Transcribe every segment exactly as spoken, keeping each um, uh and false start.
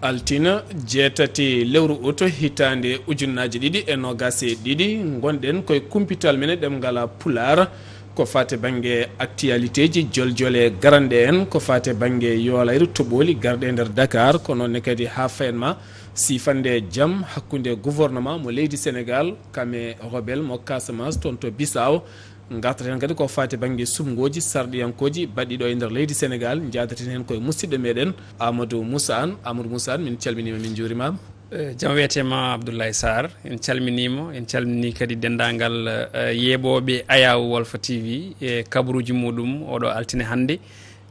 Altina jeetati lewru uto hitaande ujunnaaji ɗiɗi e noogaas e ɗiɗi, ngonɗen koye kumpital men e ɗemngal Pulaar. Ko faati bannge actualité ji, joljole garanɗe en, ko faati bannge yolayru toɓooli garɗe e nder Dakar, ko noon ne kadi haa fayen ma siifande jam hakkunde gouvernement mo leydi Sénégal, kam e rebelle mo Casamance, toon to Bissau. Ngartaten kadi ko faati bannge sumngooji sarɗiyankooji baɗɗi ɗo e nder leydi Sénégal, njaadaten heen koye musidɗo meɗen Amadou Moussa Anne. Amadou Moussa Anne, min calminiima, min njuurimaama. Eh, jam wiyetee ma Abdoulaye Sarr, en calminiima, en calminii kadi denndaangal, eh, yeeɓooɓe Ayaawo Walfa T V e kabaruuji muɗum oɗo altine hannde,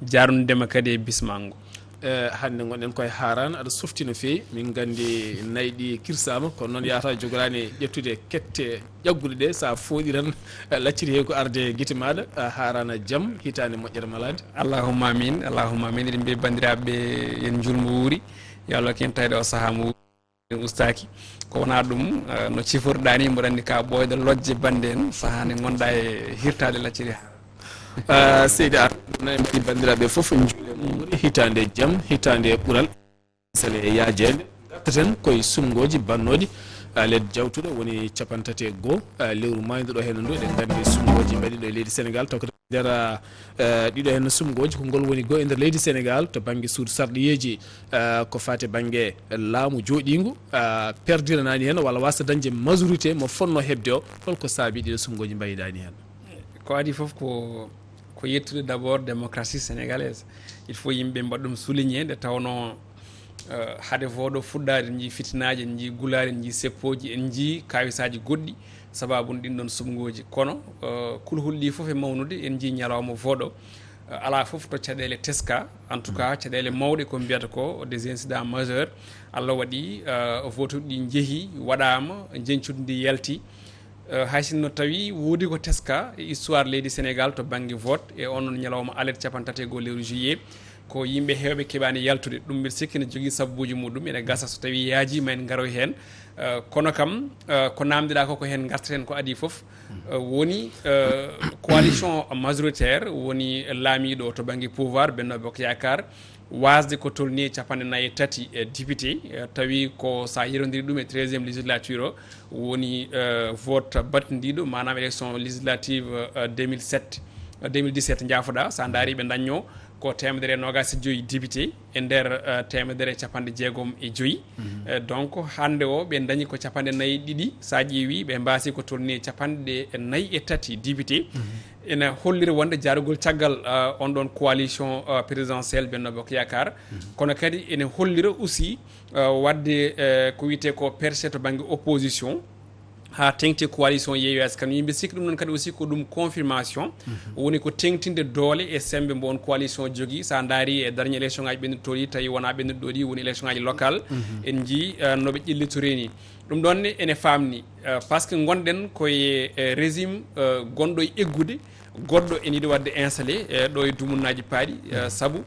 jaarnudema kadi e bismango. Eh, hannde ngonɗen koye Haaraan, aɗa softi no feewi, min nganndi nayi ɗi kirsaama, kono noon yaata jogoraani ƴettude kette ƴagguɗe ɗe, so a fooɗi tan, eh, lacciri he ko arde gite maaɗa, eh, Haaraan jam, hitaande moƴƴere malaade. Allahumma amin, Allahumma amin. Eɗen mbiya banndiraaɓe, yen njurmo wuuri, yo Allah ken tawde o sahaa mo wuuri ustaaki. Ko wonaa ɗum, eh, no ciforɗaa ni, mboɗo anndi ka ɓooyde lojje bannde en, sahaa nde ngonɗaa e hirtaade lacciri. Ah, seydi Ar, na en mbaɗi banndiraaɓe fof njuule mum woni hitaande jam, hitaande ɓural, sele e yaajeende. Ngartaten koye sumngooji bannooɗi, ah, led jawtuɗo woni capantati e goo, ah, lewru maayndo ɗo heen ndu. Eɗen nganndi sumngooji mbaɗi ɗo e leydi Sénégal, taw ko nder, ah, eh, ɗiɗo heen sumngooji, ko ngol woni goo e nder leydi Sénégal to bannge suudu sarɗiyeeji, ah, ko faati bannge laamu jooɗiingu, ah, perdiranaani heen walla waasa dañde majorité mo fotnoo heɓde o. Holko saabi ɗiɗo sumngooji mbayidaani heen? Ko adii fof ko, ko yettude d'abord démocratie sénégalaise. Il faut yimɓe mbaɗa ɗum souligner, nde tawnoo, eh, hade vote o fuɗɗaade, en njii fitinaaji, en njii gulaali, en njii seppooji, en njii kaawisaaji goɗɗi, sabaabu ɗin ɗon sumngooji. Kono, eh, kulhuli ɗi fof e mawnude, en njii ñalawma vote o, eh, alaa fof to caɗeele teska, en tout cas, caɗeele mawɗe ko mbiyata ko des incidents majeurs. Allah waɗi, eh, vote uji ɗi njehi, waɗaama, njeñcudi ndi yalti. Eh, hay sinno tawi woodi ko teska e histoire leydi Sénégal to bannge vote e onon ñalawma alet capantati e goo lewru juillet, ko yimɓe heewɓe keɓaani yaltude. Ɗum mbiɗa sikki ne jogii sababuuji muɗum, ene gasa so tawi yaaji ma en ngaroy heen. Eh, kono kam, eh, ko naamndiɗaa ko, ko heen ngartaten ko adii fof. Eh, woni, eh, coalition majoritaire, woni laamiiɗo to bannge pouvoir, Benno Bokk Yaakaar, waasde ko tolnii e capanɗe nayi e tati e député, eh, tawi ko so a yirondiri ɗum e treizième législature o, woni, eh, vote battindiiɗo, maanaam élection législative, eh, deux mille sept, eh, deux mille dix-sept, njaafoɗaa, so a ndaari ɓe ndaññoo ko teemedere e noogaas e joyi député e nder, eh, teemedere e capanɗe jeegom e joyi. Eh, donc, hannde o ɓe ndañi ko capanɗe nayi e ɗiɗi, so a ƴeewi ɓe mbaasi ko tolnii e capanɗe nayi e tati député. Ene hollira wonde jaarugol caggal, ah, on ɗon coalition, ah, présidentielle Benno Bokk Yaakaar. Kono kadi ene hollira aussi, ah, waɗde, eh, ko wiyetee ko percée to bannge opposition, haa teŋti coalition Yewwi Askan Wi. Mbiɗa sikki ɗum noon kadi aussi ko ɗum confirmation. Woni ko teŋtinde doole e semmbe mbo on coalition jogii. So a ndaari e dernier élection ngaji ɓennuɗo ɗi, tawi wonaa ɓennuɗo ɗi, woni élection ngaji local. En njii, eh, no ɓe ƴellitorii ni. Ɗum ɗoon ne ene faamni, eh, par ce que ngonɗen koye, eh, régime, eh, gonɗo e eggude, goɗɗo ene yiɗi waɗde installé, eh, ɗo e dumunnaaji paaɗi, eh, sabu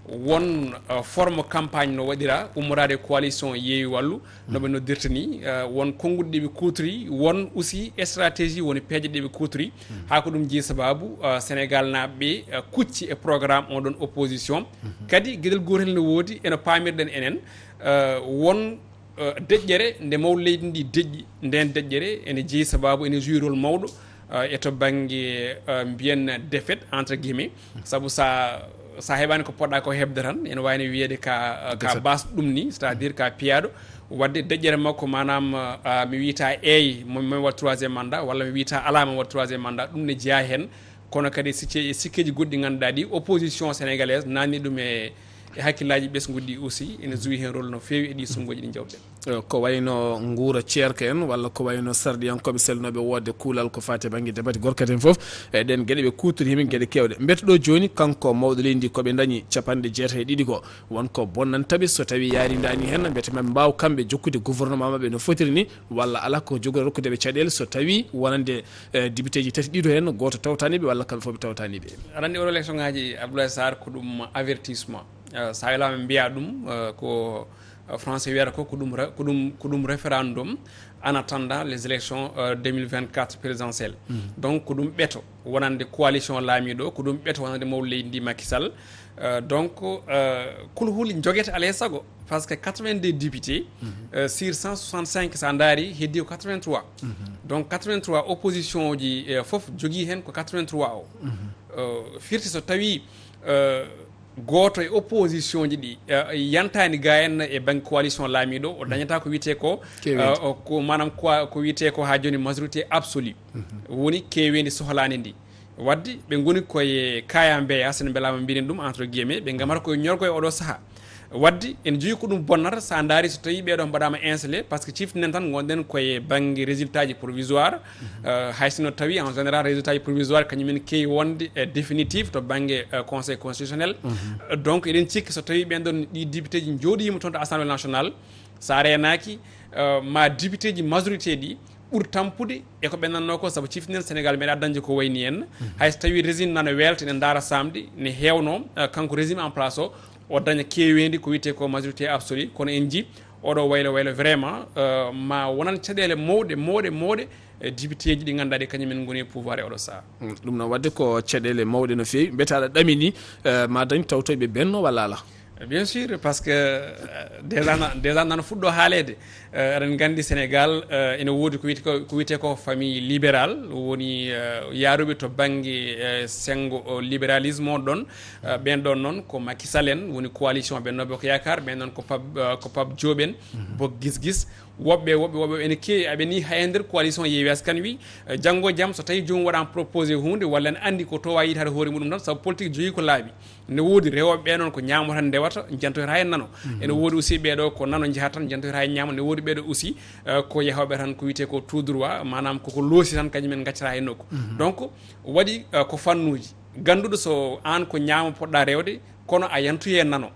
won, eh, forme campagne no waɗira ummoraade e coalition Yewwi Wallu, no ɓe noddirta ni, eh, won konnguɗi ɗi ɓe kuutori, won aussi stratégie, woni peeje ɗe ɓe kuutori, haa ko ɗum jeyi sababu, eh, Sénégal naaɓe ɓe, eh, kucci e programme on ɗon opposition. Kadi geɗel gootel ne woodi, eno paamirɗen enen, eh, won eh, deƴƴere nde mawɗo leydi ndi deƴƴi, nden deƴƴere ene jeyi sababu ene jouer rôle mawɗo, eh, e to bannge, eh, mbiyen défaite entre guillemets, sabu sa, sa heɓaani ko poɗɗa ko heɓde tan, ene waawni wiyeede ka, eh, ka base ɗum ni, c'est-à-dire ka piyaaɗo. Waɗde deƴƴere makko, maanaam, eh, mi wiyta eey, mo, mo waɗ troisième mandat, walla mi wiyta alaa, mo waɗ troisième mandat, ɗum ne jeyaa heen. Kono kadi sikke-, sikkeeji goɗɗi ngannduɗaa ɗi opposition sénégalaise nanni ɗum e, e hakkillaaji ɓesnguɗi ɗi aussi, ene joue heen rôle no feewi e ɗi sumngooji ɗi njawɗen. Eh, ko wayno nguura ceerka en, walla ko wayno sarɗiyankooɓe selnooɓe woodde kuulal ko faati e bannge debate gorkati en fof, e ɗen geɗe ɓe kuutori heen geɗe keewɗe. Mbiyete ɗo jooni, kanko mawɗo leydi ndi ko ɓe ndañi capanɗe jeetati e ɗiɗi ko, won ko bonnanta ɓe so tawi yaarindaani heen, mbiyete maɓe mbaaw kamɓe jokkude gouvernement maɓɓe no fotiri ni, walla alaa ko jogori rokkude ɓe caɗeele so tawi wonande eh, dibiteeji tati ɗiɗo heen, gooto tawtaani ɓe walla kamɓe fof ɓe tawtaani ɓe? Aɗa anndi oɗo élection ngaji, Abdoulaye Sarr, ko ɗum avertissement. Eh, so a welaama mbiyaa ɗum, eh, ko, Français wiyata ko ko ɗum re- ko ɗum ko ɗum référendum en attendant les élections euh, deux mille vingt-quatre présidentielles. Donc ko ɗum ɓeto wonande coalition laamiɗo, ko ɗum ɓeto wonande mawɗo leydi ndi Macky Sall. Euh, donc euh, kulhuli jogete alay sago, parce que quatre-vingt-deux députés euh, sur cent soixante-cinq, sa ndaari heddi ko quatre-vingt-trois. Donc quatre-vingt-trois opposition ji euh, fof jogii heen ko quatre-vingt-trois o. Euh, firti so tawi euh, gooto e opposition ji ɗi eh, yantaani ga en e bannge coalition laamiiɗo, o dañata ko wiyetee ko, eh, o- ko maanaam ko ko wiyetee ko haa jooni majorité absolue. Woni keeweendi sohlaani ndi. Wadde ɓe ngoni koye kaya mbeya, so en mbelaama mbiɗen ɗum entre guillemets, ɓe ngamata koye ñorgo e oɗo sahaa. Wadde en jogii ko ɗum bonnata, so a ndaari so tawii ɓeeɗo mbaɗaama installé, parce que ciftinen tan ngonɗen koye bannge résultat ji provisoire. Euh, hay sinno tawi en général résultat ji provisoire kañum en keewi wonde e définitive to bannge euh, conseil constitutionnel. Euh, donc eɗen cikki so tawi ɓen ɗon ɗi député ji jooɗiima toon to assemblée nationale, so a reenaaki euh, ma député ji majorité ɗi ɓur tampude e ko ɓe nanno ko, sabu ciftinen Sénégal meeɗa dañde ko wayni en. Hay so tawi régime nana weelta ene ndaara samde ne heewno euh, kanko régime en place o, o daña keeweendi ko wiyetee ko majorité absolue, kono en ji oɗo waylo waylo vraiment euh, ma wonan caɗeele mawɗe mawɗe mawɗe e député ji ɗi ngannduɗaa ɗi kañum en ngoni e pouvoir e oɗo sahaa. Ɗum noon waɗde ko caɗeele mawɗe no feewi. Mbiyata aɗa ɗamini eh, ma dañ tawtoyɓe Benno walla alaa? Bien sûr, parce que euh, déjà na- déjà nana fuɗɗo haaleede. Euh, aɗen nganndi Sénégal euh, ene woodi ko wiyete ko- ko wiyetee ko famille libérale, woni euh, yaaruɓe to bannge euh, senngo o libéralisme on ɗon. Euh, ɓen ɗon noon ko Macky Sall en, woni coalition Benno Bokk Yaakaar, ɓen noon ko Pape euh, ko Pape Diop en, Bokk Gis Gis. Woɓɓe woɓɓe woɓɓe ene keewi, aɓe ni hay e nder coalition Yewwi Askan Wi. Euh, janngo e jam so tawi joomum waɗaama proposé huunde walla ene anndi ko to waawi yiitaade hoore muɗum tan, sabu politique jogii ko laaɓi. Ne woodi rewooɓe ɓe noon ko ñaamo tan ndewata, jantoyta hen nano. Ene woodi aussi ɓeeɗo ko nano njahata tan, jantoyta hen ñaamo. Ne woodi ɓeeɗo aussi euh, ko yahooɓe tan ko wiyetee ko tout droit, maanaam koko loosi tan kañum en ngaccata e nokku. Donc waɗi euh, ko fannuuji gannduɗo so aan ko ñaamo poɗɗa rewde, kono a yantoye nano,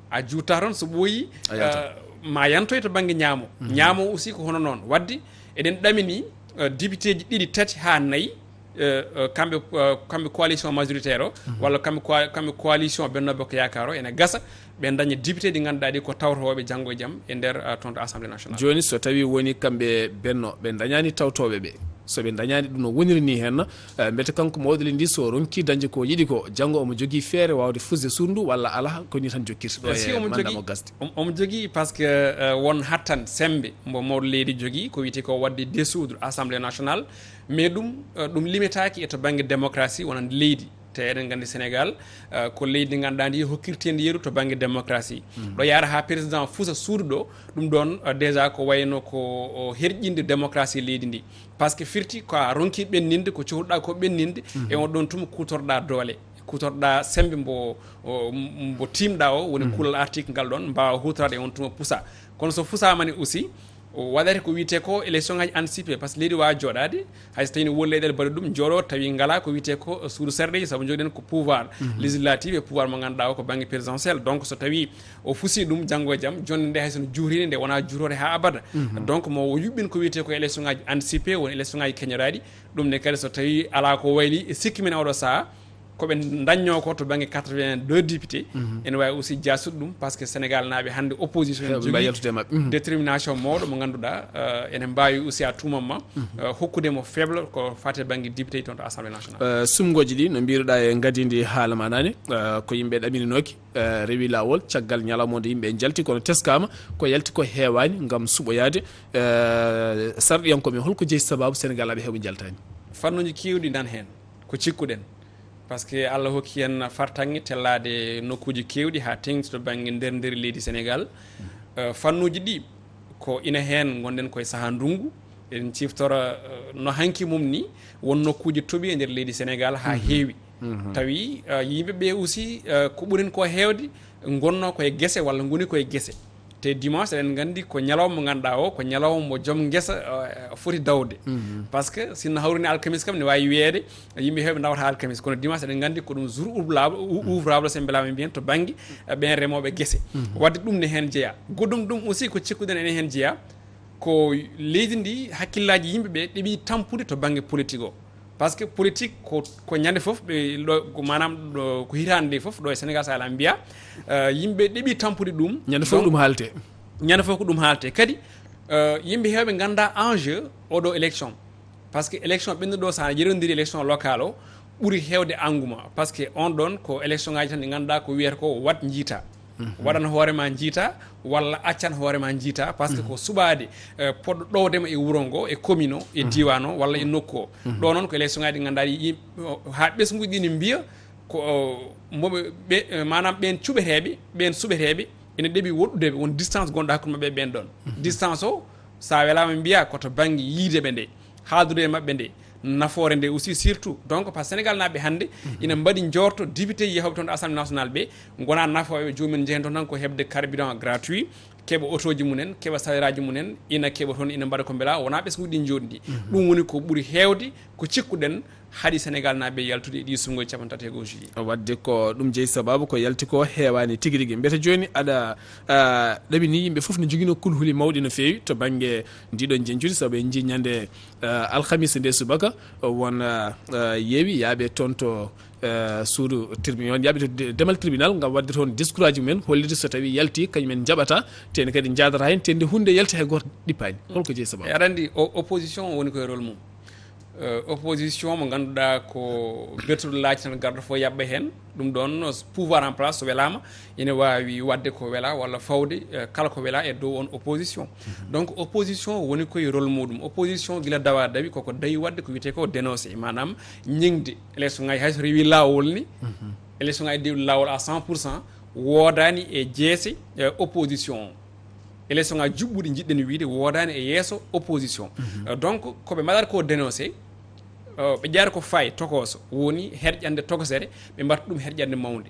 a juutta tan so ɓooyi A yalta. Euh, ma yantoye to bannge ñaamo. Ñaamo aussi ko hono noon. Wadde eɗen ɗamini euh, député ji ɗiɗi tati haa nayi euh, euh, kamɓe euh, kamɓe coalition majoritaire o, walla kamɓe coa- kamɓe coalition Benno Bokk Yaakaar o, ene gasa ɓe daña député ɗi ngannduɗaa ɗi ko tawtooɓe janngo e jam e nder euh, toon to assemblée nationale. Jooni so tawi woni kamɓe Benno ɓe dañaani tawtooɓe ɓe, so ɓe dañaani ɗum no woniri ni heen, eh, mbete kanko mawɗo leydi ndi so ronki dañde ko yiɗi ko, janngo omo jogii feere waawde fusde suudu ndu walla alaa, ko ni tan jokkirta ɗo Mais si e omo mandat jogii- mo gasde? Om- omo jogii, parce que euh, won hattan semmbe mbo mawɗo leydi jogii ko wiyetee ko waɗde dissoudre assemblée nationale. Mais ɗum euh, ɗum limetaaki e to bannge démocratie wonande leydi. Te eɗen nganndi Sénégal euh, ko leydi ndi ngannduɗaa ndi hokkirteendi yeru to bannge démocratie. Ɗo yaara haa président fusa suudu ɗo, ɗum ɗoon euh, déjà ko wayno ko o herƴinde démocratie leydi ndi. Parce que firti ko a ronki ɓenninde, ko cohluɗa ko ɓenninde, e on ɗoon tuma kuutorɗa doole, kuutorɗa semmbe mbo o- mbo tiimɗa o, woni kuulal article ngal ɗoon, mbaawa huutoraade e on tuma pusa. Kono so fusaama ne aussi, o waɗata ko wiyetee ko élection ngaji anticipé, parce que leydi waawa jooɗaade, hay so tawi ne woodi leyɗeele mbaɗi ɗum, jooɗo tawi ngalaa ko wiyetee ko suudu serɗeji, sabu jogɗen ko pouvoir législatif e pouvoir mo ngannduɗaa o ko bannge présidentiel. Donc so tawi o fusi ɗum janngo e jam, jonnde nde hay so no juurini nde wonaa juutoore haa abada. Donc mo o yuɓɓin ko wiyetee ko élection ngaji anticipé, woni élection ngaji keñoraaɗi. Ɗum ne kadi so tawi alaa ko wayli e sikki men e oɗo sahaa, ko ɓe daññoo ko to bannge quatre-vingt-deux député, ene waawi aussi jaasude ɗum, parce que Sénégal naaɓe hannde opposition Heewɓe mbawi jogii yaltude e maɓɓe. Détermination mawɗo mo ngannduɗaa euh, ene mbaawi aussi à tout moment euh, hokkude mo faible ko faati e bannge député toon to assemblée nationale. Euh, sumgooji ɗi no mbiruɗa e ngadindi haala ma nane, euh, ko yimɓe ɗamininooki, euh, rewi laawol caggal ñalawma nde yimɓe njalti, kono teskaama ko yalti ko heewaani ngam suɓoyaade. Euh, sarɗiyankooɓe, holko jeyi sababu Sénégal aɓe heewɓe njaltaani? Fannuuji keewɗi nan heen ko cikkuɗen, parce que Allah hokki en fartaŋŋe tellaade nokkuuji keewɗi haa teeŋti to bannge nder nder leydi Sénégal. Euh, fannuuji ɗi ko ina heen ngonɗen koye sahaa ndunngu, eɗen ciftora euh, no hanki mum ni won nokkuuji toɓi e nder leydi Sénégal haa heewi. Tawi euh, yimɓe ɓe aussi euh, ko ɓuren ko heewde ngonno koye gese walla ngoni koye gese. Te dimanche eɗen nganndi ko ñalawma mo ngannduɗaa o ko ñalawma mo joom ngesa euh, foti dawde. Parce que sinno hawrini alkamis kam ne waawi wiyeede yimɓe heewɓe ndawata alkamis, kono dimanche eɗen nganndi ko ɗum jour ouvrable, ou- ouvrable so en mbelaama mbiyen to bannge euh, ɓen remooɓe gese. Wadde ɗum ne heen jeyaa. Goɗɗum ɗum aussi ko cikkuɗen ene heen jeyaa, ko leydi ndi hakkillaaji yimɓe ɓe ɗeɓi tampude to bannge politique o. Parce que politique ko ko ñande fof ɓe ɗo ko maanaam ɗo ko hitaande nde fof ɗo e Sénégal so alaa mbiya euh, yimɓe ɗeɓi tampude ɗum. Ñande fof Donc, ɗum haalte. Ñande fof ko ɗum haalte kadi. Eh, yimɓe heewɓe ngannda enjeu oɗo élection, par ce que élection ɓennuɗo, so a yerodiri élection locale o, ɓuri heewde engouement, par ce que on ɗon ko élection ngaji tan ɗi ngannduɗa ko wiyata ko wat njiita. Waɗan hoore ma njiita, walla accan hoore ma njiita, par ce que ko suɓaade, eh, poɗɗo ɗowdema e wuro ngo, e commune o, e diwan o, walla e nokku o. Ɗo noon ko élection ngaji ɗi ngannduɗa ɗi yim-, o, haa ɓesnguji ɗi ne mbiya ko, o, moɓe ɓe, eh, maanaam ɓeen cuɓeteeɓe, ɓeen suɓeteeɓe ene ɗeɓi woɗɗude ɓe, won distance gonɗo hakkunde maɓɓe e ɓeen ɗon. Distance o, so a welaama mbiya ko to bannge yiide ɓe nde, haaldude e maɓɓe nde, nafoore nde aussi surtout. Donc, par ce que Sénégal naaɓe hannde ina mbaɗi njorto député yehooɓe toon to Assemblée nationale ɓe ngona nafooɓe, joomum en njehen toon tan ko heɓde carburant gratuit, keɓa otooji mum en, keɓa salaire aji mum en, ina keɓa toon, ina mbaɗa ko mbela wonaa ɓesnguji ɗi njooɗndi. Ɗum woni ko ɓuri heewde ko cikkuɗen haɗi Sénégal naaɓe yaltude e ɗi suɓngooji capanɗe tati e go'o juillet. Waɗde ko ɗum jeyi sababu ko yalti ko heewaani tigi rigi. Mbete jooni aɗa, ah, ɗaɓini yimɓe fof no njogino kulhuli mawɗi no feewi to bannge ndiɗon njeñcudi, sabu en njii ñande, ah, alhamisa nde subaka, won, ah, ah, yeewi yaaɓe toon to, ah, suudu tribunal, yaaɓe to de-, demal tribunal ngam waɗde toon discours aji mumen, hollirde so tawi yalti kañumen njaɓata, teni kadi njaadata heen, teni huunde yalti hay gooto ɗippaani. Holko jeyi sababu? E aɗa anndi o-, opposition woni koye rôle mum. Eh, opposition mo ngannduɗaa ko bertuɗo laaci tan garɗo fof yaɓɓa heen. Ɗum ɗoon pouvoir en place so welaama ina waawi waɗde ko wela walla fawde, eh, kala ko wela e dow on opposition. Donc opposition woni koye rôle muɗum. Opposition gila dawa dawi koko dawi waɗde ko wiyetee ko dénoncé, maanaam ñiŋde élection ngaji hay so rewi laawol ni, élection ngaji dewi laawol à cent pour cent, woodaani e jeese, eh, opposition o. Élection ngaji juɓɓuɗi njiɗɗen wiyde woodaani e yeeso opposition. Eh, donc ko ɓe mbaɗata ko dénoncé, eh, ɓe ƴeewata ko fayi tokooso, woni herƴande tokosere, ɓe mbaɗta ɗum herƴande mawnde.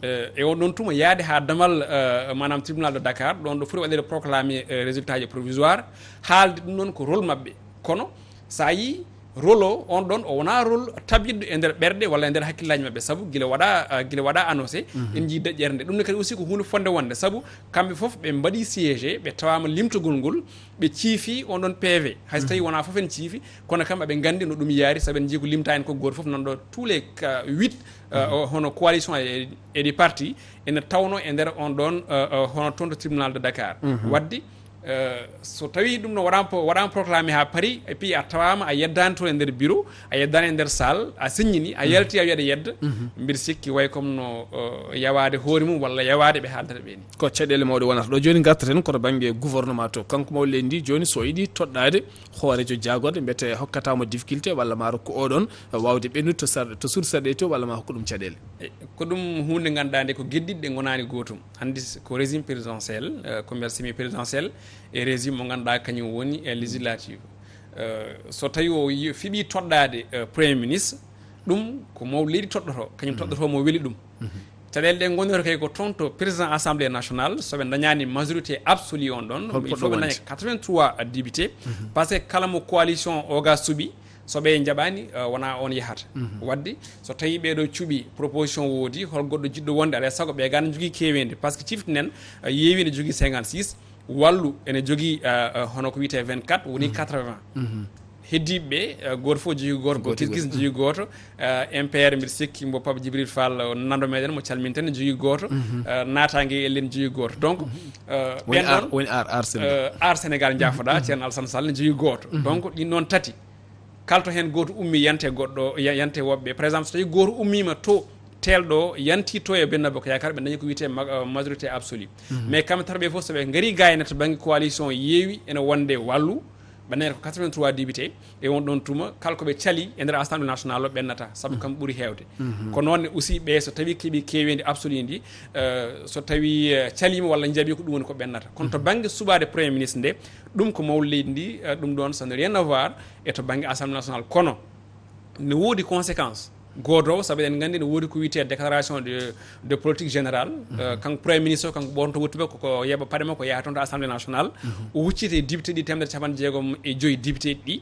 Eh, e on ɗon tuma yaade haa damal, eh, maanaam tribunal de Dakar, ɗon ɗo foti waɗeede proclamé, eh, résultat ji provisoire, haalde ɗum ɗon ko rôle maɓɓe. Kono so a yii rôle o, on ɗon o wonaa rôle tabiɗɗo e nder ɓerɗe walla e nder hakkillaaji maɓɓe, sabu gila waɗa, ah, gila waɗa annoncé, en njii deƴƴere nde. Ɗum ne kadi aussi ko huunde fotnde wonde, sabu kamɓe fof ɓe mbaɗi siégé, ɓe tawaama limtogol ngol, ɓe ciifi on ɗon P V. Hay so tawi wonaa fof en ciifi, kono kam aɓe nganndi no ɗum yaari, sabu en njii ko limta en ko gooto fof nan ɗo tous les, ah, huit, ah, o, hono coalition e, e ɗi parti ene tawno e nder on ɗon, ah, ah, hono toon to tribunal de Dakar. Waɗde, eh, so tawi ɗum no waɗama po-, waɗama proclamé ha paari, et puis a tawama a yeddani toon e nder bureau, a yeddani e nder salle, a signini, a yalti a wiyaɗa yedda, mbiɗa sikki way comme no, eh, yawade hoore mum walla yawade ɓe haaldata ɓe ni. Ko caɗele mawɗe wonata ɗo. Joni gartaten koto banggue gouvernement to. Kanko mawɗo leydi ndi joni so yiɗi toɗɗade hoorejo jagorɗe, mbete hokkatamo difficulté walla ma rokku oɗon, eh, wawde ɓennude to sar-, to suudu sarɗe to walla ma hokku ɗum caɗele? E, ko ɗum hunde ganduɗa nde ko geddiɗe ɗe gonani gotum. Hannde s-, ko régime présidentiel, euh, ko mbiyata semi présidentiel, e régime mo ngannduɗaa kañum woni e législative. Euh, so tawi o yi-, fiɓi toɗɗaade, euh, premier ministre, ɗum ko mawɗo leydi toɗɗoto, kañum toɗɗoto mo weli ɗum. Caɗeele ɗe ngonnoto kay ko toon to président assemblée nationale, so ɓe dañani majorité absolue on ɗon, il faut ɓe daña quatre-vingt-trois députés, parce que kala mo coalition o ga suɓi, so ɓe njaɓani, eh, wona on yahata. Wadde so tawi ɓeɗo cuɓi proposition woodi, hol goɗɗo jiɗɗo wonde, alay sago ɓe ga ne jogii keeweendi, par ce que ciftinen, eh, Yeewi ne jogii cinquante-six, Wallu ene jogii, eh, eh, hono ko wiyetee vingt-quatre, woni quatre-vingts. Heddiiɓe ɓe, eh, gooto fof jogii gooto, ko Kiskis ne jogii gooto, eh, M P R mbiɗa sikki mbo Pape Djibril Fall, eh, nanndo meɗen mo calminten ne jogii gooto, eh, Naataange e elen ne jogii gooto. Donc, eh, woni ɓen ar-, ɗon, woni ar-, ar Sénégal. Eh, ar Sénégal jaafoɗa, Ceerno Alassane Sall ne jogii gooto. Donc, ɗin noon tati, kala to heen gooto ummi yante goɗɗo, ya-, yante woɓɓe. Par exemple, so tawi gooto ummiima to teelɗo yanti to e Benno Bokk Yaakaar, ɓe dañi ko wiyetee ma-, eh, majorité absolue. Mais kamɓe tataɓe fof, so ɓe ngari gayna to banggue coalition Yeewi ene wonde Wallu, ɓe dañata ko quatre-vingt-trois députés, e on ɗon tuma, kala ko ɓe cali e nder Assemblée nationale o ɓennata, sabu kamɓe ɓuri heewde. Ko noon ne aussi ɓe so tawi keeɓi keeweendi absolue ndi, eh, so tawi, eh, caliima walla njaɓi ko ɗum woni ko ɓennata. Kono to banggue suɓaade premier ministre nde, ɗum ko mawɗo leydi ndi, eh, ɗum ɗon ça n'a rien à voir e to banggue Assemblée nationale. Kono ne woodi conséquence gooto o, sabu eɗen nganndi ne woodi ko wiyetee déclaration de, de politique générale. Eh, kanko premier ministre o, kanko ɓotonto wottuɓe ko, ko yeeɓa paɗe makko yaha toon to Assemblée nationale. O hucciti e député ɗi temedere capanɗe jeegom e joyi député ɗi.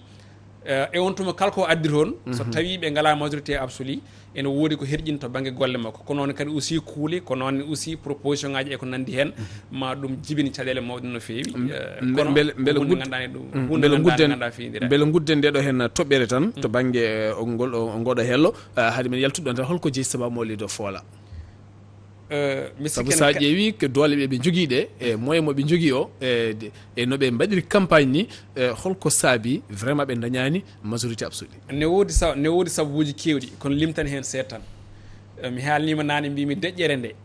Eh, e on tuma kala ko addi toon, so tawi ɓe ngala majorité absolue, ene woodi ko herƴinta banggue golle makko. Ko noon kadi aussi kuule, ko noon aussi proposition ngaji e ko nandi heen, ma ɗum jibini caɗele mawɗe no feewi. Eh, kono mbele, mbele ko hunde gud-, ganduɗa ɗum, mm, hunde mbele ganduɗa gudden, ganduɗa fiyindira. Mbele gudden nde ɗo heen toɓɓere tan, to banggue, eh, ngol, o, ngoɗo hello, eh, haade men yaltude ɗon tan, holko jeyi sababu mo leydi o foola? Eh, mi sabu sikki sa en ka- ƴeewi ko doole ɓe ɓe njogii ɗe, e moyen mo ɓe njogii o, e de- e no ɓe mbaɗiri campagne ni, e holko saabi vraiment ɓe dañaani majorité absolue? Ne woodi sa- ne woodi sababuuji keewɗi, kono limtan heen seeɗa tan. Eh, mi haalniima naane, mbimi deƴƴere nde,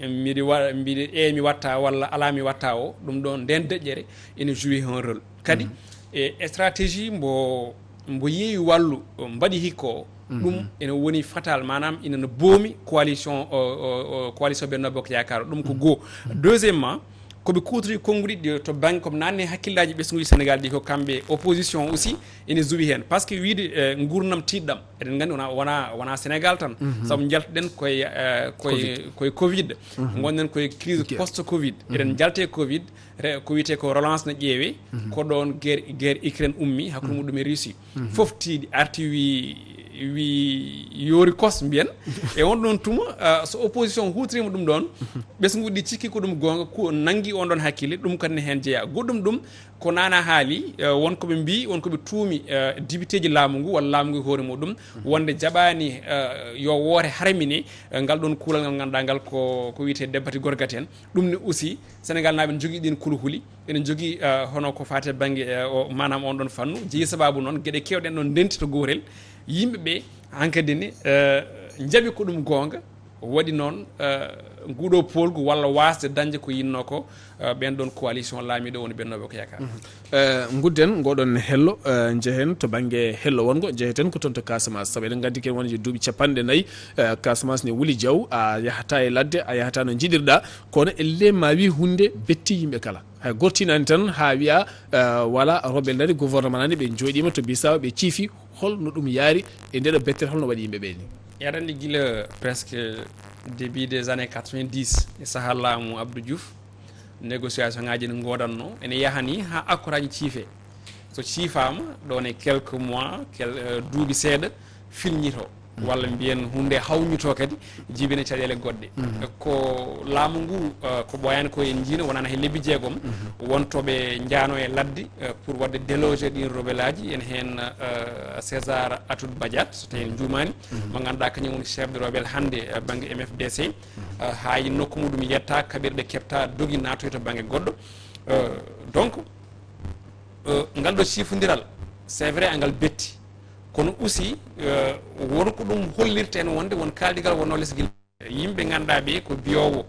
eh, mbiɗi wa- mbiɗi e mi watta walla alaa mi watta o, ɗum ɗon, nden deƴƴere ene joue un rôle kadi. E stratégie mbo mbo yeewi wallu, mbaɗi hikka o, ɗum ene woni fatal, maanaam ina no boomi coalition o- o- o- coalition Benno Bokk Yaakaar o. Ɗum ko goo. Deuxièmement, koɓe kuutori konnguɗi ɗi to bannge, koɓe naatni hakkillaaji ɓesnguuji Sénégal ɗi, ko kamɓe opposition aussi ene zuwi heen, par ce que wiide, eh, nguurndam tiiɗɗam, eɗen nganndi wona wona wona Sénégal tan. Sabu njaltuɗen koye, eh, koye covid, koye covid. Ngonɗen koye crise post covid. Eɗen njalte covid. Re- ko wiyetee ko relance no ƴeewe. Ko ɗoon guerre guerre Ukraine ummi hakkunde muɗum e Russie. Fof tiiɗi, arti wi wi yoori kos mbiyen. E on ɗoon tuma, ah, so opposition huutoriima ɗum ɗoon, ɓesnguuji ɗi cikki ko ɗum goonga, ko nanngi on ɗoon hakkille, ɗum kadi ne heen jeyaa. Goɗɗum ɗum ko naana haali, eh, won ko ɓe mbii, won ko ɓe tuumi, eh, dibiteeji laamu ngu walla laamu ngu e hoore muɗum, wonde jaɓaani, eh, yo woore harmine, eh, ngal ɗoon kuulal ngal ngannduɗaa ngal ko ko wiyetee debbati gorgati en. Ɗum ne aussi, Sénégal naaɓe ne njogii ɗiin kuluhuli, ene njogii, eh, hono ko faati e bannge, eh, o, maanaam on ɗoon fannu. Jeyi sabaabu noon, geɗe keewɗe en ɗoon ndenti to gootel. Yimɓe ɓe hankadi ne, eh, njaɓi ko ɗum goonga, waɗi noon, eh, nguuɗo poolgu walla waasde dañde ko yinnoo ko, eh, ɓeen ɗoon coalition laamiiɗo woni Benno Bokk Yaakaar. Eh, ngudden ngoɗon hello, eh, njehen to bannge hello wongo, njeheten ko toon to Casamance. Sabu eɗen nganndi ken woni duuɓi capanɗe nayi, eh, Casamance ne wuli jaw, a yahata e ladde, a yahata no njiɗirɗa, kono elle ma wi hunde betti yimɓe kala. Hay gortinani tan ha wiya, eh, wala rewɓe nani gouvernement nani ɓe jooɗima to Bissau ɓe ciifi, holno ɗum yaari e ndeɗo bettere, holno waɗi yimɓe ɓe ni? Aɗa anndi gila presque début des années quatre-vingt-dix e saha laamu Abdou Diouf, négociation ngaji ne ngodanno, ene yahani ha accord aji ciife. So ciifaama, ɗon e quelques mois, quel- eh, duuɓi seeɗa, filñito walla mbiyen hunde hawñito kadi, jibina caɗeele goɗɗe. Ko laamu ngu, eh, ko ɓooyaani ko en njiino, wonano he lebbi jeegom, wontoɓe njaano e ladde, eh, pour waɗde déloger ɗin rebelleaji, en heen, eh, César Atoute Badiate, so tawi en juumaani, mo ngannduɗaa kañum woni chef de rebelle hannde, eh, bannge M F D C. Eh, haa yi nokku muɗum yetta, kaɓirɗe keɓta, dogi naatoy to bannge goɗɗo. Eh, donc, eh, ngal ɗo ciifondiral, c'est vrai, angal betti. Kono aussi, eh, won ko ɗum hollirta en wonde won kaaldigal wonno les gila. Yimɓe ngannduɗaa ɓe ko biyowo,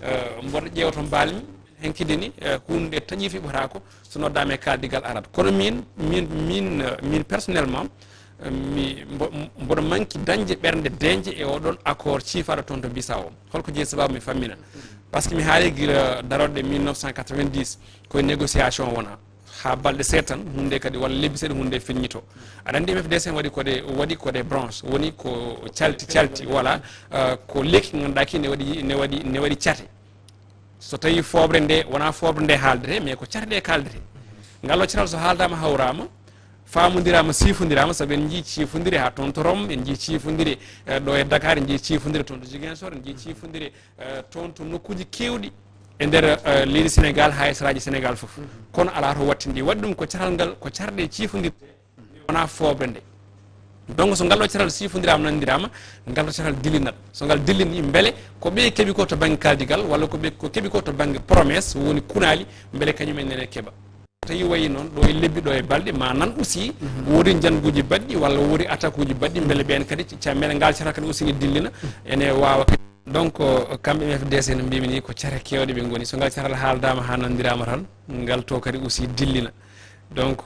eh, mboɗo ƴeewa to mbalmi, henkidini, eh, hunde taƴi fiɓotaako, so noddaama e kaaldigal arat. Kono min, min, min, eh, min personnellement, eh, mi, mbo-, mboɗo manki dañde ɓernde deeƴnde e oɗon accord ciifaɗo toon to Bissau o. Holko jeyi sababu mi fammina? Par ce que mi haali gila daroɗe mille neuf cent quatre-vingt-dix, koye négociation wona. Ha balɗe seeɗa tan, hunde kadi, walla lebbi seeɗa, hunde filñito. Aɗa anndi M F D C waɗi kode, waɗi kode branche, woni ko calti, calti, voilà, eh, ko lekki ngannduɗaa ki ne waɗi, ne waɗi, ne waɗi cate. So tawi fooɓre nde, wona fooɓre nde haaldete, mais ko cate ɗe kaaldete. Ngal ɗo catal so haaldaama hawraama, faamodiraama, siifondiraama, sabu en njii ciifondire ha toon to Rome, en njii ciifondire, eh, ɗo e Dakar, en njii ciifondire toon to Ziguinchor, en njii ciifondire, eh, toon to nokkuuji keewɗi e nder, eh, leydi Sénégal, haa e saraaji Sénégal fof. Kono alaa to wattindi. Waɗi ɗum ko catal ngal, ko carɗe ciifondirde, wonaa fooɓre nde. Donc, so ngal ɗo catal siifondiraama, nanndiraama, ngal ɗo catal dillinat. So ngal dillini, mbele ko ɓe keɓi ko to bannge kaaldigal, walla ko ɓe ko keɓi ko to bannge promesse, woni kunaali, mbele kañum en nene keɓa. Tawi wayi noon, ɗo e lebbi, ɗo e balɗe, ma nan aussi, woodi njannguuji baɗɗi, walla woodi attaque uji baɗɗi, mbele ɓeen kadi, ca-, mbele ngal catal kadi aussi ne dillina, ene waawa kadi. Donc, kamɓe M F D C no mbimi ni, ko cate keewɗe ɓe ngoni. So ngal catal haaldaama haa nanndiraama tan, ngal to kadi aussi dillina. Donc,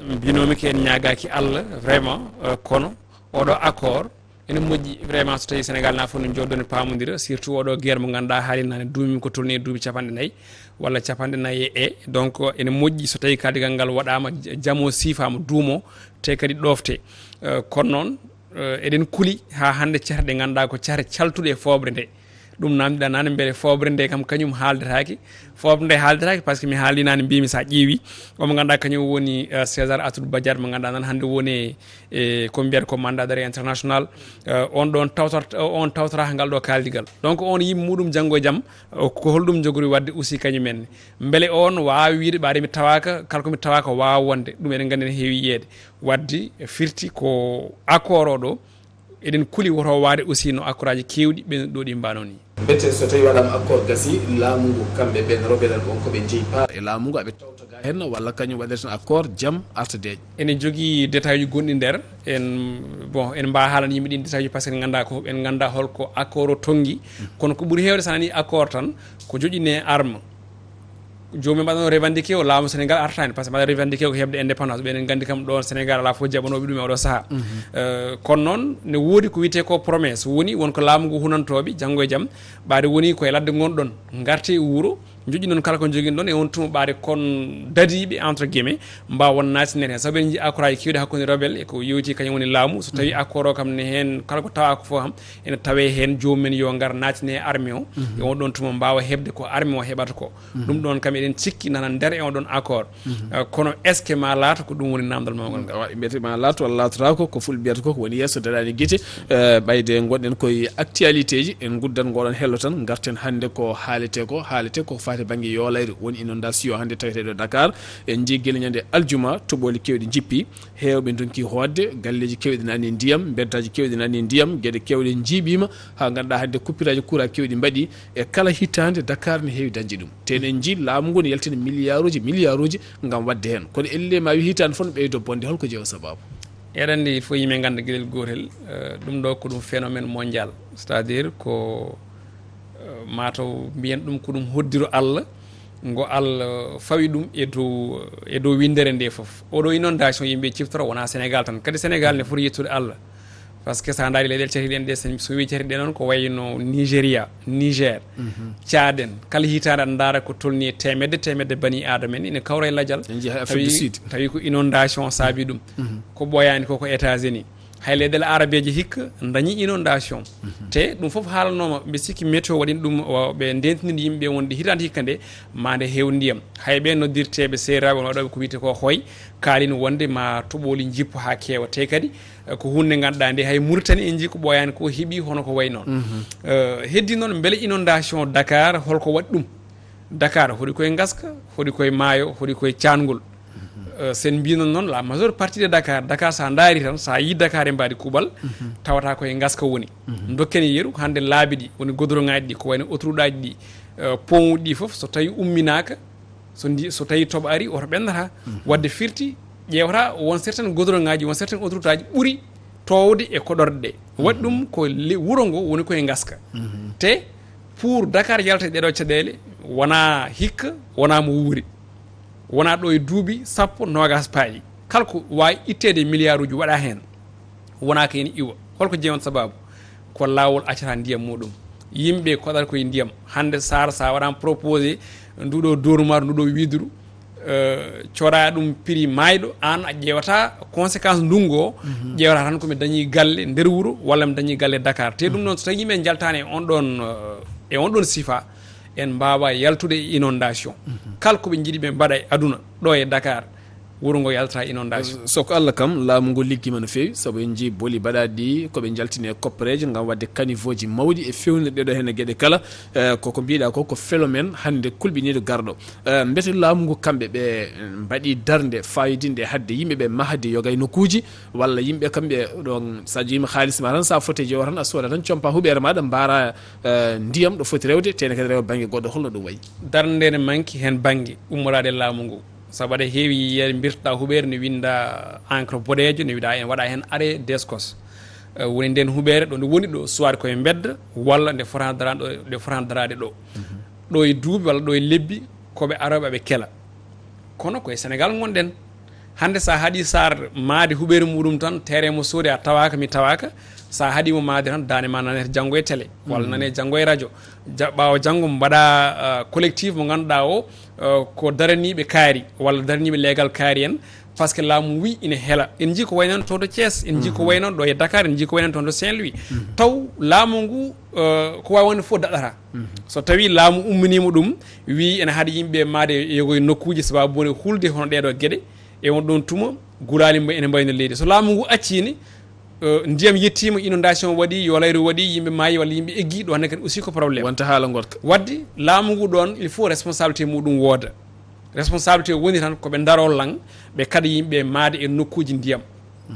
mbinoomi ko en ñaagaaki Allah, vraiment, euh, kono oɗo accord ene moƴƴi, vraiment, so tawi Sénégal na fof no jooɗo ne paamodira, surtout oɗo guerre mo ngannduɗaa haali nane duumi ko tolni e duuɓi capanɗe nayi walla capanɗe nayi e, e. Donc, ene moƴƴi so tawi kaaldigal ngal waɗaama, j-, jamo siifaama, duumo, te kadi ɗofte. Euh, kono noon, eh, eɗen kuli haa hannde cate ɗe ngannduɗaa ko cate caltuɗe e fooɓre nde. Ɗum namdiɗaa nane mbele fooɓre nde kam kañum haaldetaake. Fooɓre nde haaldetaake par ce que mi haali nane mbimi sa ƴeewi, omo ngannduɗaa kañum woni, eh, César Atoute Badiate mo ngannduɗaa nan hannde woni e, e ko mbiyata ko mandat d'arrêt international. Eh, on ɗon tawtor-, on tawtoraka ngal ɗo kaaldigal. Donc on yimɓe muɗum janngo e jam, o, ko holɗum jogori waɗde aussi kañum en. Mbele on waawi wiide ɓaade mi tawaaka, kala ko mi tawaaka waawa wonde. Ɗum eɗen nganndi ne heewi yiyeede. Wadde firti ko accord o ɗo, Eɗen kuli woto waade aussi no accord aji keewɗi ɓen ɗo ɗi mbaano ni. Mbete so tawi waɗama accord gasi, laamu ngu kamɓe ɓen roɓelan on ko ɓe jeyi pa. E laamu ngu aɓe tawta ga hen walla kañum waɗete tan accord jam arta deeƴ. Ene jogii détail uji gonɗi nder en. Bon, en mbawa haalande yimɓe ɗin détail uji par ce que en ganda ko en ganda holko accord o tonngi. Kono ko ɓuri heewde so nani accord tan ko joƴine arme. Joomum mbaɗano revendiqué o laamu Sénégal artani par ce que mbaɗa revendiqué ko heɓde indépendance ɓen en gandi kam ɗo Sénégal ala fof jaɓanoɓe ɗum e oɗo saaha. Euh, kono noon ne woodi ko wiyete ko promesse woni won ko laamu ngu hunantoɓe janngo e jam. Ɓaade woni koye ladde gonɗon garte e wuuro joƴƴi noon kala ko joguin ɗon e on tuma ɓaade kon dadiɓe entre guillemets mbawa won natinere hen saabu en jii accord aji kewɗi hakkude rebel e ko yewti kañum woni laamu so tawi accord o kam ne hen kala ko tawa ko fof kam ene tawe hen jomumen yo ngar natine e armée o e on ɗon tuma mbawa heɓde ko armée o heɓata ko. Ɗum ɗon kam eɗen cikki nana nder e on ɗon accord. Euh, kono est ce que ma laata ko ɗum woni namdal mawgal ngal? Awa, mbiyete ma laata walla laatorako ko fulɓe mbiyata ko ko woni yeeso daɗani gite. Euh, ɓayde gonɗen koye actualité ji en guddan ngoɗon hello tan garten hannde ko haalete ko haalete ko fati banggue yolayre woni inondation hannde taweteɗo Dakar. En jii gila ñande aljuma toɓoli kewɗi jippi. Heewɓe ndonki hoodde, galleeji keewɗi nani e ndiyam, mbeddaaji keewɗi nani e ndiyam, geɗe keewɗe njiiɓiima, haa ngannduɗaa hannde kuppiraaji kuuraa keewɗi mbaɗi e kala hitaande. Dakar ne heewi dañde ɗum. Te eɗen njii laamu ngu ne yaltina miliyaaruuji, miliyaaruuji ngam waɗde heen. Kono ellee ma wi hitaande fof no ɓeydo bonde, holko jeewa sabaabu? Eɗen anndi fof yimɓe ngannda geɗel gootel, eh, ɗum ɗo ko ɗum phénomène mondial, c'est-à-dire ko, eh, mataw mbiyen ɗum ko ɗum hoddiro Allah, ngo Allah fawi ɗum e dow, e dow winndere nde fof. Oɗo inondation yimɓe ciftora wona Sénégal tan. Kadi Sénégal ne foti yettude Allah. Par ce que sa ndaari leyɗeele catiɗen ɗe, so, so wi catiɗen noon ko wayno Nigeria, Niger, Tchad en. Kala hitaande aɗa ndaara ko tolni e temedde, temedde bani Adama en ina kawra e lajal. En jeeha Afrique du Sud. Tawi ko inondation saabi ɗum. Ko ɓooyaani ko ko États-Unis. Hay leyɗeele arabeeje hikka dañi inondation. Te ɗum fof haalanooma, mbi sikki météo waɗin ɗum, o, ɓe ndentini yimɓe wonde hitaande hikka nde ma nde heew ndiyam. Hay ɓe noddirteeɓe seeraaɓe won waɗooɓe ko wiyte ko hoy kaalin wonde ma toɓooli njippo haa keewa. Te kadi, eh, ko huunde nde ngannduɗaa nde hay Mauritanie en njii ko ɓooyaani ko heɓi hono ko wayi noon. Eh, heddi noon mbele inondation Dakar holko waɗi ɗum? Dakar hoɗi koye ngaska, hoɗi koye maayo, hoɗi koye caangol. Eh, sen mbino noon la majeure partie de Dakar, Dakar sa ndaari tan, sa yi Dakar e mbaadi kuuɓal, tawata koye ngaska woni. Dokken yeru, hannde laabi ɗi, woni goudron ŋaaji ɗi, ko wayno autoroute aji ɗi, eh, pont uji ɗi fof, so tawi umminaaka, so ndi, so tawi toɓo ari, oto ɓennata. Wadde firti, ƴeewata won certaine goudron ŋaaji, won certaine autoroute aji ɓuri toowde e koɗorɗe ɗe. Waɗi ɗum ko le-, wuro ngo woni koye ngaska. Te pour Dakar yalta e ɗeɗo caɗeele, wona hikka, wona mo wuuri. Wona ɗo e duuɓi sappo, noogas paaɗi. Kala ko waawi itteede e miliyaaruuji waɗa heen. Wona ko ene iwa. Holko jeewan sabaabu? Ko laawol accata ndiyam muɗum. Yimɓe koɗata koye ndiyam. Hannde Saar, sa waɗaama proposé nduɗo dormar, nduɗo widuru, eh, coɗa ɗum prix maayɗo, aan a ƴeewata conséquence ndungu o, ƴeewata tan ko mi dañi galle nder wuro walla mi dañi galle Dakar. Te ɗum noon, so tawi yimɓe njaltaani e on ɗon, eh, e on ɗon sifa, en mbaawa yaltude e inondation. Kala ko ɓe njiɗi ɓe mbaɗa e aduna, ɗo e Dakar, wuro ngo yalta inondation. So ko Allah kam, laamu ngu liggima no feewi, sabu en njii boli baɗaɗi ɗi, ko ɓe njaltini e koppereeje ngam waɗde caniveauji mawɗi e fewnirɗe ɗo heen e geɗe kala. Eh, koko mbiɗa ko, ko phénomène hannde kulɓiniiɗo garɗo. Eh, mbete laamu ngu kamɓe ɓe, eh, mbaɗi darnde fayodinde hadde yimɓe ɓe mahde yogay nokkuuji, walla yimɓe kamɓe ɗon, sa jiima haalis ma tan, sa fote jewo tan, a sooda tan, compa huɓeere maɗa, mbaara, eh, ndiyam ɗo foti rewde, tene kadi rewa bannge goɗɗo, holno ɗum wayi? Darnde ne manki heen bannge ummoraade laamu ngu. Sabu aɗa heewi yiyeede mbirtoɗaa huɓeere ne winnda encre boɗeejo, ne wiɗa en waɗa heen arrêt descos. Eh, woni nden huɓeere ɗo nde woni ɗo, soit koye mbedda, walla nde fotani daraade ɗo, nde fotani daraade ɗo. Ɗo e duuɓi walla ɗo e lebbi, ko ɓe arooɓe ɓe kela. Kono koye Sénégal ngonɗen. Hannde sa haɗi Saar maade huɓeere muɗum tan, terrain mo soodi a tawaaka, mi tawaaka. Sa haɗimo maade tan, daande ma nanete janngo e télé, walla nane janngo e radio. Ja-, ɓaawo janngo mbaɗa, ah, collectif mo ngannduɗaa o, ah, ko daraniiɓe kaari, walla daraniiɓe leegal kaari en, par ce que laamu wi ina hela. En njii ko wayi noon toon to Thiès, en njii ko wayi noon ɗo e Dakar, en njii ko wayi noon toon to Saint-Louis. Taw laamu ngu, ah, ko waawi wonde fof daɗata. So tawi laamu umminiima ɗum, wi ene haɗi yimɓe maade yogo e nokkuuji sababu woni hulde hono ɗeeɗo geɗe, e on ɗon tuma, gulaali mbo ene mbayno leydi. So laamu ngu acciini, eh, ndiyam yettiima, inondation waɗi, yolayru waɗi, yimɓe maayi walla yimɓe eggi, ɗo hannde kadi aussi ko problème. Wonta haala ngotka. Wadde laamu ngu ɗon, il faut responsabilité muɗum wooda. Responsabilité woni tan ko ɓe ndaro lan, ɓe kaɗa yimɓe maade e nokkuuji ndiyam.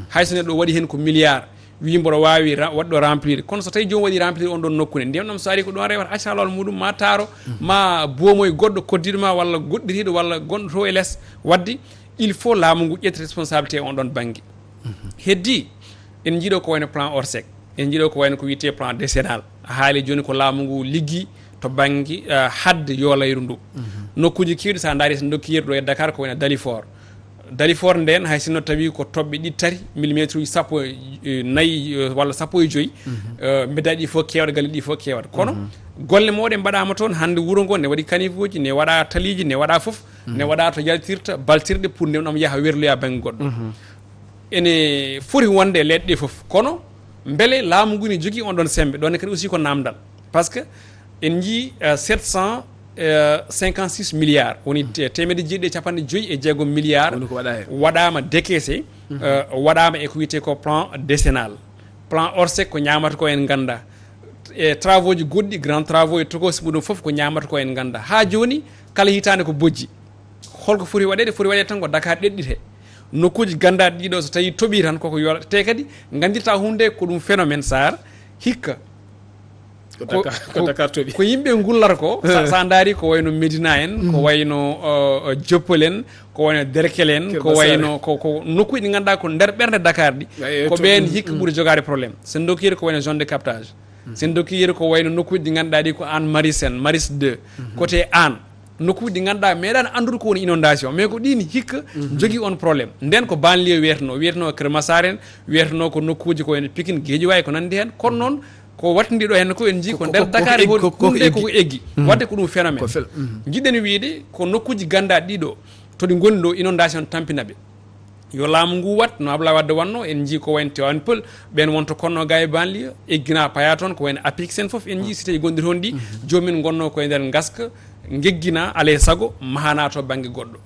Hay so neɗɗo waɗi heen ko milliard, Wi mboɗo waawi ra- waɗɗo remplir, kono so tawi joomum waɗi remplir on ɗon nokku ne, ndiyam ɗam so ari ko ɗon rewata, acca lawol muɗum, ma taaro, ma boomoy goɗɗo koddiɗo ma, walla goɗɗitiiɗo, walla gonɗo to e les. Waɗde, il faut laamu ngu ƴetta responsabilité on ɗon bannge. Heddi, en njiiɗo ko wayno plan Orsec, en njiiɗo ko wayno ko wiyetee plan décennal. A haali jooni ko laamu ngu liggi to bannge, eh, hadde yo layru ndu. Nokkuuji keewɗi, so a ndaari, so ndokki yeru ɗo e Dakar, ko wayno Dalifort. Dalifort nden, hay sinno tawi ko toɓɓe ɗiɗi tati, millimétre uji sappo e nayi, eh, walla sappo e joyi, eh, mbeddaji ɗi fof keewat, galle ɗi fof keewat. Kono golle mawɗe mbaɗaama toon, hannde wuro ngo ne waɗi caniveauji, ne waɗa taliiji, ne waɗa fof, ne waɗa to yaltirta baltirɗe pour ndiyam ɗam yaha werloya bannge goɗɗo. Ene foti wonde e leɗɗe ɗe fof, kono mbele laamu ngu ne jogii on ɗon semmbe? Ɗon ne kadi aussi ko namdal, parce que en njii, euh, sept cent cinquante-six milliards, woni te- teemedde jeeɗiɗi e capanɗe joyi e jeegom milliards. Woni ko waɗa heen. Waɗaama décaissé, euh, waɗaama e ko wiyetee ko plan décennal. Plan Orsec ko ñaamata ko en ngannda. E travaux ji goɗɗi, grand travaux e tokosi muɗum fof ko ñaamata ko en ngannda. Haa jooni, kala hitaande ko bojji. Holko foti waɗeede? Foti waɗeede tan ko Dakar ɗeɗɗite. Nokkuuji ganndaɗi ɗiɗo, so tawi toɓi tan koko yola. Te kadi nganndirta huunde ko ɗum phénomène, Saar, hikka. Ko Dakar, ko Dakar toɓi. Ko yimɓe ngullata ko, sa, sa ndaari ko wayno Médina en, ko wayno, uh, uh, Joppol en, ko wayno Derkel en, ko wayno ko, ko nokkuuji ɗi ngannduɗaa ko nder ɓernde Dakar ɗi, ko ɓeen hikka ɓuri jogaade problème. Sen ndokkiire ko wayno zone de captage. Sen ndokkiire ko wayno nokkuuji ɗi ngannduɗaa ɗi ko Hann Maristes en, Maristes deux, côté Hann. Nokkuuji ɗi ngannduɗaa meeɗaani anndude ko woni inondation, mais ko ɗiin hikka jogii on problème. Nden ko banlieue wiyeteno, wiyeteno Kër Massar en, wiyeteno ko nokkuuji ko wayno Pikine, Guédiawaye, ko nanndi heen. Kono noon, ko wattindiiɗo heen ko en njii ko nder Dakar, ko eggi, ko ɗum ko eggi. Waɗde ko ɗum phénomène. Njiɗɗen wiyde ko nokkuuji gannduɗaa ɗiɗo, to ɗi ngoni ɗo, inondation tampina ɓe. Yo laamu ngu waɗ no Abdoulaye Wade waɗno, en njii ko wayno Tivaouane Peulh, ɓeen wonto konno ga e banlieue, eggina paya toon, ko wayno APIX en fof, en njii cité gonɗi toon ɗi, joomum en ngonno ko e nder ngaska, ngeggina, alaa e sago, mahana to bannge goɗɗo.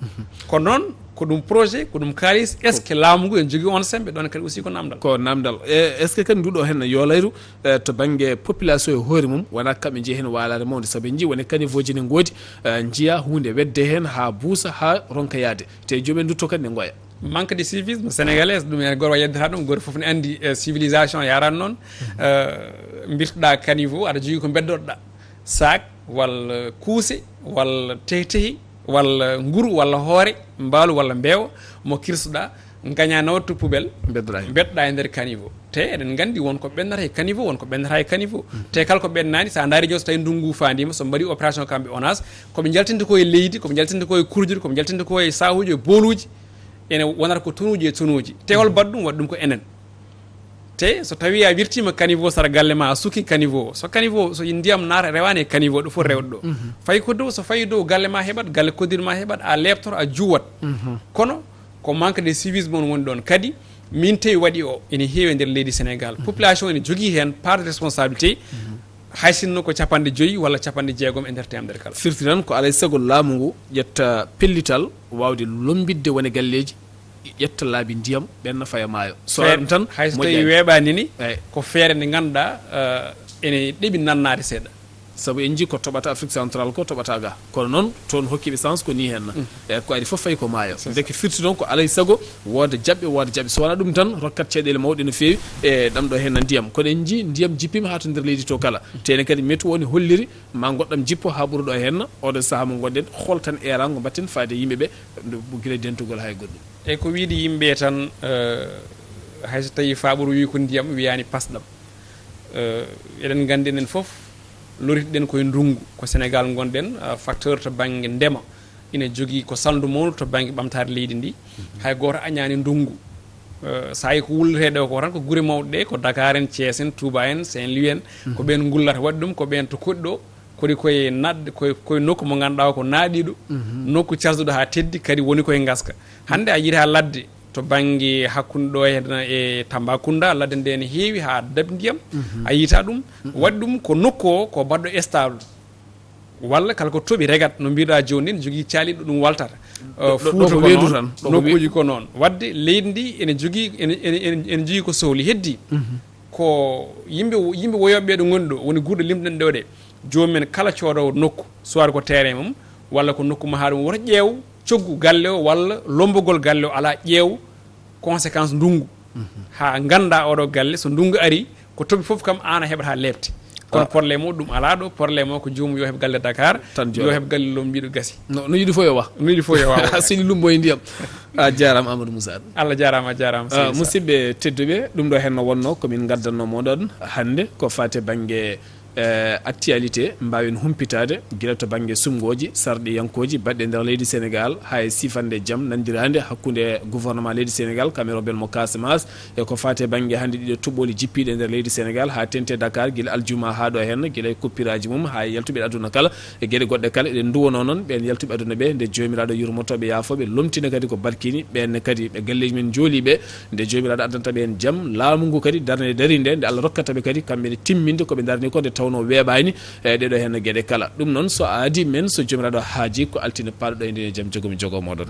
Kono noon, ko ɗum projet, ko ɗum kaalis, est-ce que laamu ngu ene jogii on semmbe? Ɗon kadi aussi ko namdal. Ko namdal. E, est-ce que kadi nduɗo heen yolayru, e, to bannge population e hoore mum, wona kamɓe njeyi heen walaare mawde, sabu en njii woni caniveauji ne ngoodi, e, njiya huunde wedde heen haa buusa, haa ronka yaade. Te joomum en ndutto kadi ne ngoya. Manque de civisme sénégalais, ɗum en goto wa yeddata ɗum, goto fof ne anndi, e, civilisation yaran noon. E, mbirtoɗa caniveau, aɗa jogii ko beddotoɗa. Sac, walla kuuse, walla tehi-tehi, walla nguru, walla hoore, mbaalu, walla mbeewa, mo kirsuɗa, ngaña nawtu poubelle, mbeddoɗa heen. Mbeddoɗa e nder caniveau. Te eɗen nganndi won ko ɓennata e caniveau, won ko ɓennata e caniveau. Te kala ko ɓennaani, sa ndaari jooni so tawi ndunngu faandiima, so mbaɗi opération kamɓe ONAS, koɓe njaltinta ko e leydi, koɓe njaltinta ko e kurjude, koɓe njaltinta ko e sahuuji, e booluuji, ene wonata ko tonuuji e tonuuji. Te hol mbaɗ ɗum? Waɗ ɗum ko enen. Te so tawi a wirtiima caniveau sara galle ma, a suki caniveau, so caniveau, so ndiyam naata rewaani e caniveau ɗo foti rewde ɗo. Fayi ko dow, so fayi dow galle ma heɓat, galle koddiɗo ma heɓat, a leeptoto, a juwat. Kono ko manque de civisme on woni ɗon. Kadi, min tawi waɗi o ene heewi e nder leydi Sénégal. Population ene jogii heen part de responsabilité, hay sinno ko capanɗe joyi walla capanɗe jeegom e nder teemedere kala. Firti tan ko alay sago laamu ngu ƴetta pellital waawde lombitde wone galleeji, ƴetta laabi ndiyam, ɓenna faya maayo. So waɗa ɗum tan, hay so tawi weeɓaani ni, ko feere nde ngannduɗaa, eh, ene ɗeɓi nannaade seeɗa. Sabu en njii ko toɓata Afrique Centrale ko toɓata ga. Kono noon, toon hokkiiɓe chance ko nii heen. E ko ari fof fayi ko maayo. Ndeke firti noon ko alay sago wooda jaɓɓe, wooda jaɓɓe. So wonaa ɗum tan, rokkat caɗeele mawɗe no feewi e ɗam ɗo heen ndiyam. Kono en njii ndiyam jippiima haa to nder leydi to kala. Te ene kadi météo ne holliri ma ngoɗɗam jippo haa ɓura ɗo heen. Oɗo sahaa mo ngonɗen, hol tan eeraango mbaɗten faade yimɓe ɓe, nde gila dentugol hay goɗɗum. E ko wiyde yimɓe tan, eh, hay so tawi faaɓuru wi ko ndiyam, wiyaani pasɗam. Eh, eɗen nganndi enen fof, loritiɗen koye ndunngu. Ko Sénégal ngonɗen, eh, facteur to bannge ndema ina jogii ko salndu mawndu to bannge ɓamtaare leydi ndi. Hay gooto añaani ndunngu. Eh, so hay ko wulletee ɗo ko tan ko gure mawɗe ɗe, ko Dakar en, Thiès en, Touba en, Saint-Louis en, ko ɓeen ngullata waɗi ɗum, ko ɓeen to koɗi ɗo, koɗi koye naatde, koye, koye nokku mo ngannduɗaa ko naaɗiiɗo, nokku casduɗo haa teddi, kadi woni koye ngaska. Hannde a yiita ladde to bannge hakkunde ɗo e, e Tambacounda, ladde nde ne heewi haa daɓi ndiyam, a yiita ɗum. Waɗi ɗum ko nokku o ko baɗɗo stable. Walla kala ko toɓi regat, no mbiɗa jooni, ne jogii caaliiɗo ɗum waltata. Eh, Fuuta ko noon, nokkuuji ko noon. Waɗde leydi ndi ene jogii, ene, ene, ene, ene jogii ko sohli. Heddi ko yimɓe, yimɓe woyooɓe ɓe ɗo ngoni ɗo, woni guurɗe limɗen ɗo ɗe. Joomum en kala coodoowo nokku, soit ko terrain mum, walla ko nokku mahaaɗo mum, woto ƴeew coggu galle o, walla lombogol galle o, alaa, ƴeew conséquence ndunngu. Haa ngannda oɗo galle, so ndunngu ari, ko toɓi fof kam aan a heɓata leeɓte. Kono problème o ɗum alaa ɗo, problème o ko joomum yo heɓ galle Dakar, tan yo heɓ galle Lombiɗo gasi. No, no yiɗi fof yo wa. No yiɗi fof yo wa. Seni lumbo e ndiyam. A jaaraama Amadou Moussa. Allah jaaraama, a jaaraama. Ah, seydi Sall. Musidɓe tedduɓe, ɗum ɗo henno wonno ko min ngaddanno moɗon hannde ko faate bannge eh, actualité, mbaawen humpitaade gila to bannge suɓngooji sarɗiyankooji baɗɗe nder leydi Sénégal, haa e sifande jam nanndiraande hakkunde gouvernement leydi Sénégal, kam e rebelle mo Casamance, e ko faati e bannge hannde ɗiɗo tuɓɓooli jippiiɗe nder leydi Sénégal, haa teeŋti e Dakar, gila aljuma haa ɗo heen, gila e kuppiraaji mum, haa e yaltuɓe aduna kala, e geɗe goɗɗe kala, eɗen nduwonoo noon ɓeen yaltuɓe aduna ɓe, nde Joomiraaɗo yurmotooɓe, yaafooɓe, lomtina kadi ko barkiini, ɓeen ne kadi ɓe galleeji men njoolii ɓe, nde Joomiraaɗo addanta ɓe heen jam, laamu ngu kadi darnde darinde, nde Allah rokkata ɓe kadi kamɓe ne timminde ko ɓe ndarni ko, nde tawnoo weeɓaani e ɗeɗo heen geɗe kala. Ɗum noon, so aadi men, so Joomiraaɗo haaji, ko altine paaɗo ɗo e ndeen e jam jogomi jogo mooɗon.